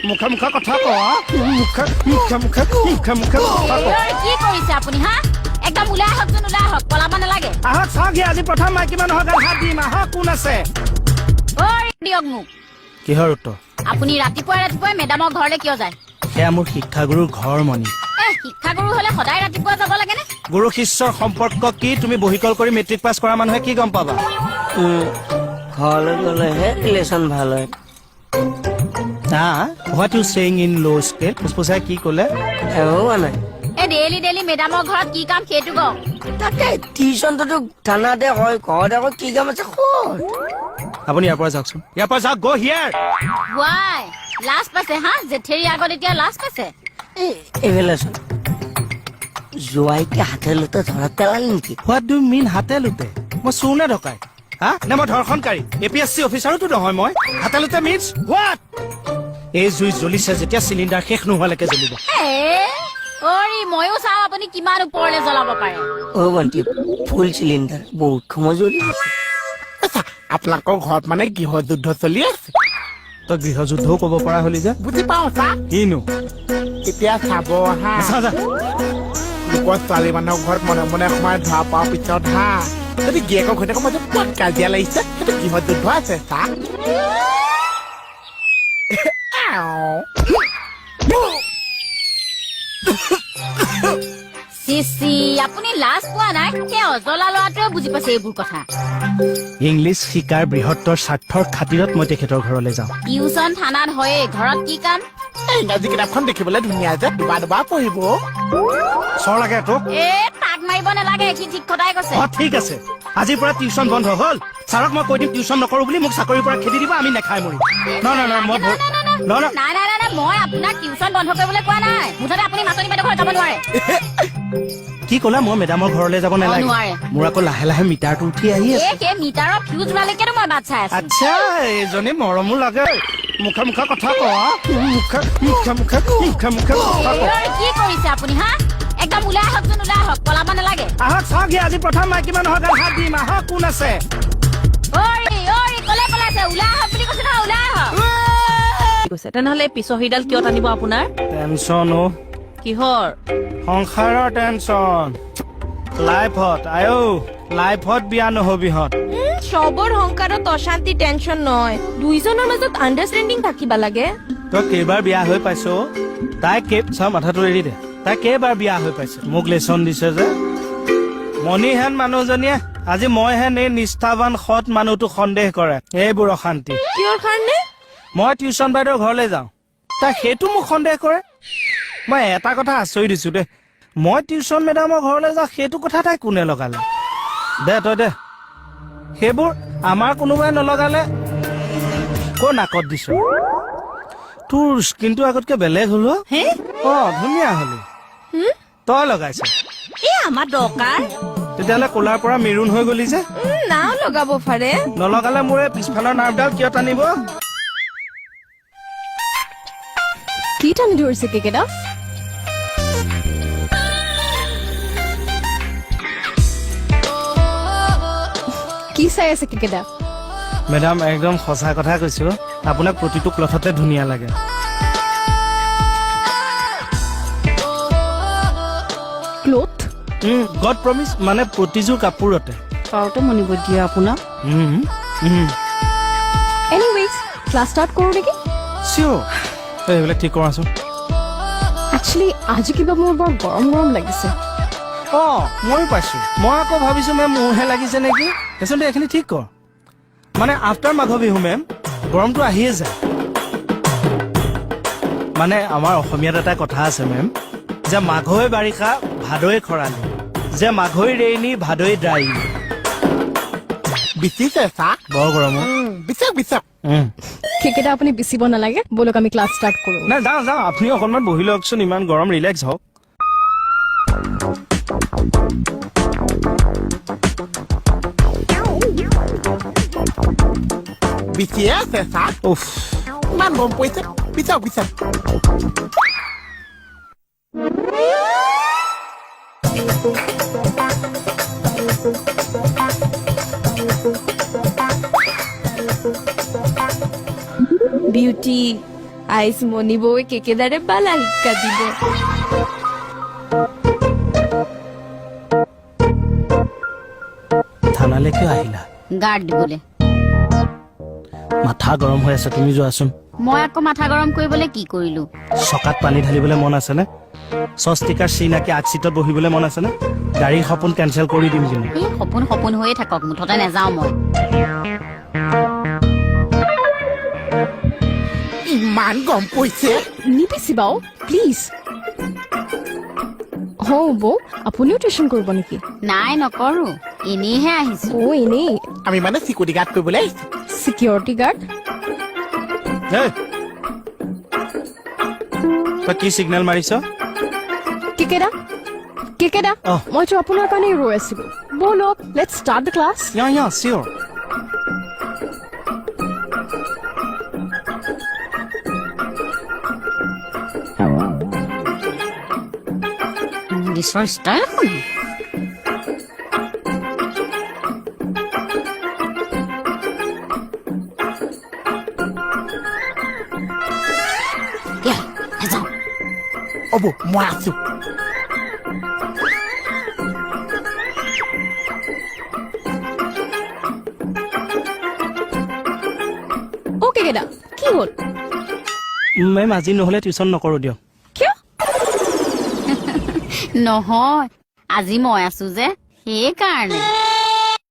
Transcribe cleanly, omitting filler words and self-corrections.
মুখে মুখে কথা কওঁ, মুখে মুখে মুখে মুখে মুখে কথা কওঁ। কি কৰিছে আপুনি? হা, একদম ওলাই আহকচোন, ওলাই আহক, পলাব নালাগে। আহক, চাওকহি, আজি প্ৰথম মাইকী মানুহৰ গাত হাত দিম। আহক, কোন আছে? ঐ, দিয়ক মোক। কিহৰ উত্তৰ? আপুনি ৰাতিপুৱাই ৰাতিপুৱাই মেডামৰ ঘৰলৈ কিয় যায়? সেয়া মোৰ শিক্ষাগুৰুৰ ঘৰ, মণি। এ, শিক্ষাগুৰু হলে সদায় ৰাতিপুৱা যাব লাগেনে? গুৰু শিষ্যৰ সম্পৰ্ক কি তুমি বহিকল কৰি মেট্ৰিক পাছ কৰা মানুহে কি গম পাবা? ঘৰলৈ গ'লেহে ৰিলেশ্যন ভাল হয়। হা, what you saying in low scale? ফুচফুচাই কি ক'লে? একো হোৱা নাই। এ, ডেইলি ডেইলি মেডামৰ ঘৰত কি কাম সেইটো কওক। তাকে, টিউচনটোতো থানাতে হয়, ঘৰত আকৌ কি কাম আছে ক'ত? আপুনি ইয়াৰ পৰা যাওকচোন, ইয়াৰ পৰা যাওক, গ' হিয়াৰ। ৱাই, লাজ পাইছে? হা, জেঠেৰি আগত এতিয়া লাজ পাইছে? এই, এইফালে চোন, জোৱাইকে হাতে লোতে ধৰাত পেলালি নেকি? What do mean হাতে লোতে? মই চোৰ নে ডকাইত, হা? নে মই ধৰ্ষণকাৰী এপিএছচি অফিচাৰোতো নহয় মই। হাতে লোতে মিনছ what? এই জুই জ্বলিছে যেতিয়া চিলিণ্ডাৰ শেষ নোহোৱালৈকে জ্বলিব। এ অৰি, ময়ো চাওঁ আপুনি কিমান ওপৰলে জ্বলাব পাৰে। অ' ভণ্টি, ফুল চিলিণ্ডাৰ বহুত সময় জ্বলি আছে। আপোনালোকৰ ঘৰত মানে গৃহযুদ্ধ চলি আছে? তই গৃহযুদ্ধও ক'ব পৰা হলি যে? বুজি পাওঁ চা। কিনো? এতিয়া চাব হা। চা, যা। লোকৰ ছোৱালী মানুহৰ ঘৰত মনে মনে সোমাই ধৰা পোৱাৰ পিছত, হা, যদি গিৰিয়েকৰ ঘৈণীয়েকৰ মাজত ক'ত কাজিয়া লাগিছে, সেইটো গৃহযুদ্ধ আছে চা। আও। চিচি, আপুনি লাজ পোৱা নাই? সেই অজলা ল'ৰাটোৱে বুজি পাইছে এইবোৰ কথা। ইংলিছ শিকাৰ বৃহত্তৰ স্বাৰ্থৰ খাতিৰত মই তেখেতৰ ঘৰলৈ যাওঁ। টিউচন থানাত হয়ে, ঘৰত কি কাম? এই ইংৰাজী কিতাপখন দেখিবলৈ ধুনীয়া যে, দুবাৰ দুবাৰ পঢ়িব। চৰ লাগে তোক? এ, তাক মাৰিব নালাগে, সি ঠিক কথাই কৈছে। অ, ঠিক আছে, আজিৰ পৰা টিউচন বন্ধ হ'ল। ছাৰক মই কৈ দিম টিউচন নকৰো বুলি, মোক চাকৰিৰ পৰা খেদি দিব, আমি নেখাই মৰিম। ন ন ন, মই ন ন। নাই নাই নাই নাই, মই আপোনাক টিউচন বন্ধ কৰিবলৈ কোৱা নাই। মুঠতে আপুনি মাতনি বাইদেউ ঘৰত যাব নোৱাৰে। কি ক'লা? মই মেডামৰ ঘৰলৈ যাব নালাগে? নোৱাৰে। মোৰ আকৌ লাহে লাহে মিটাৰটো উঠি আহি এ আছে। সেই মিটাৰৰ ফিউজ ওলালেকেতো মই বাট চাই আছো। আচ্ছা, এইজনী মৰমো লাগে। মুখে মুখে কথা কওঁ, মুখে মুখে মুখে মুখে মুখে কথা কওঁ। ঐ, কি কৰিছে আপুনি? হা, একদম ওলাই আহকচোন, ওলাই আহক, পলাব নালাগে। আহক, চাওকহি, আজি প্ৰথম মাইকী মানুহৰ গাত হাত দিম। আহক, কোন আছে? অৰি অৰি, কলে পলাইছে? ওলাই আহক বুলি কৈছো নহয়, ওলাই আহক। কৈছে তেনেহ'লে এই পিছৰ সিডাল কিয় টানিব আপোনাৰ? টেনচন অ। কিহৰ? সংসাৰৰ টেনচন। লাইফত আয়ো, লাইফত বিয়া নহবিহঁত। চবৰ সংসাৰত অশান্তি টেনচন নহয়, দুইজনৰ মাজত আণ্ডাৰষ্টেণ্ডিং থাকিব লাগে। তই কেইবাৰ বিয়া হৈ পাইছ? তাই কেই, চাওঁ, মাথাটো এৰি দে। তাই কেইবাৰ বিয়া হৈ পাইছে? মোক লেচন দিছে যে মণিহেন মানুহজনীয়ে আজি মইহেন এই নিষ্ঠাবান সৎ মানুহটো সন্দেহ কৰে। এইবোৰ অশান্তি। কিহৰ কাৰণে? মই টিউচন বাইদেউৰ ঘৰলৈ যাওঁ, তাই সেইটো মোক সন্দেহ কৰে। মই এটা কথা আচৰিত দিছো দেই, মই টিউচন মেডামৰ ঘৰলৈ যাওঁ সেইটো কথা তাই কোনে লগালে? দে তই দে, সেইবোৰ আমাৰ কোনোবাই নলগালে। ক নাকত দিছ? তোৰ স্কিনটো আগতকে বেলেগ হল অ। হে? অ, ধুনীয়া হলি। তই লগাইছ? এই আমাৰ দৰকাৰ। তেতিয়াহ'লে ক'লাৰ পৰা মেৰুণ হৈ গলি যে? নাও লগাব পাৰে। নলগালে মোৰ এই পিছফালৰ নাৰ্ভডাল কিয় টানিব? কি টানি ধৰিছে কেকেদা? কি চাই আছে কেকেদা? মেডাম, একদম সঁচা কথা কৈছো, আপোনাক প্ৰতিটো ক্লথতে ধুনীয়া লাগে। ক্লথ? গড প্ৰমিছ, মানে প্ৰতিযোৰ কাপোৰতে। পাওঁতে মনিব দিয়ে আপোনাক। এনিৱেজ, ক্লাছ ষ্টাৰ্ট কৰোঁ নেকি? চিয়'ৰ। এইবিলাক ঠিক কৰাচোন। একচুৱেলি আজি কিবা মোৰ বৰ গৰম গৰম লাগিছে। অ, ময়ো পাইছো। মই আকৌ ভাবিছো মেম মোৰহে লাগিছে নেকি। দেচোন দে, এইখিনি ঠিক কৰ। মানে আফটাৰ মাঘ বিহু মেম গৰমটো আহিয়ে যায়। মানে আমাৰ অসমীয়াত এটা কথা আছে মেম, যে মাঘৈ বাৰিষা ভাদৈ খৰালি, যে মাঘৈ ৰেইনি ভাদৈ ড্ৰাই। বিচিছে চা। বৰ গৰম অ। বিচাক বিচাক। কেকেদা, আপুনি বিচিব নালাগে, ব'লক আমি ক্লাছ ষ্টাৰ্ট কৰোঁ। নাই, যাওঁ যাওঁ, আপুনি অকণমান বহি লওকচোন, ইমান গৰম, ৰিলেক্স হওক। বিচিয়ে আছে চা। উফ। ইমান গৰম পৰিছে, বিচাক বিচাক। বিউটি। আইজ মণি বৌৱে কেকেদাৰে বালা শিক্ষা দিব। থানালৈ কিয় আহিলা? গাৰ্ড দিবলৈ। মাথা গৰম হৈ আছে, তুমি যোৱাচোন। মই আকৌ মাথা গৰম কৰিবলৈ কি কৰিলো? চকাত পানী ঢালিবলৈ মন আছেনে? স্বস্তিকাৰ চিনাকি আগ চিটত বহিবলৈ মন আছেনে? গাড়ীৰ সপোন কেঞ্চেল কৰি দিম কিন্তু। এই সপোন সপোন হৈয়ে থাকক, মুঠতে নাযাওঁ মই। ইমান গম পৰিছে। নিপিচিবা অ, প্লিজ। বৌ, আপুনিও টিউচন কৰিব নেকি? নাই, নকৰো, এনেইহে আহিছো। অ, এনেই। আমি মানে চিকিউৰিটি গাৰ্ড কৰিবলৈ আহিছো। Security guard? হেই, তই কি চিগনেল মাৰিছ? কেকেদা, কেকেদা। অ। মইতো আপোনাৰ কাৰণেই ৰৈ আছিলো। ব'লক, let's start the class. Yeah, sure. ইংলিছৰ ষ্টাইল শুনি। দিয়া, নাযাওঁ। অ বৌ, মই আছো। অ কেকেদা, কি হ'ল? মেম, আজি নহ'লে টিউচন নকৰোঁ দিয়ক। কিয়? নহয়, আজি মই আছো যে, সেইকাৰণে।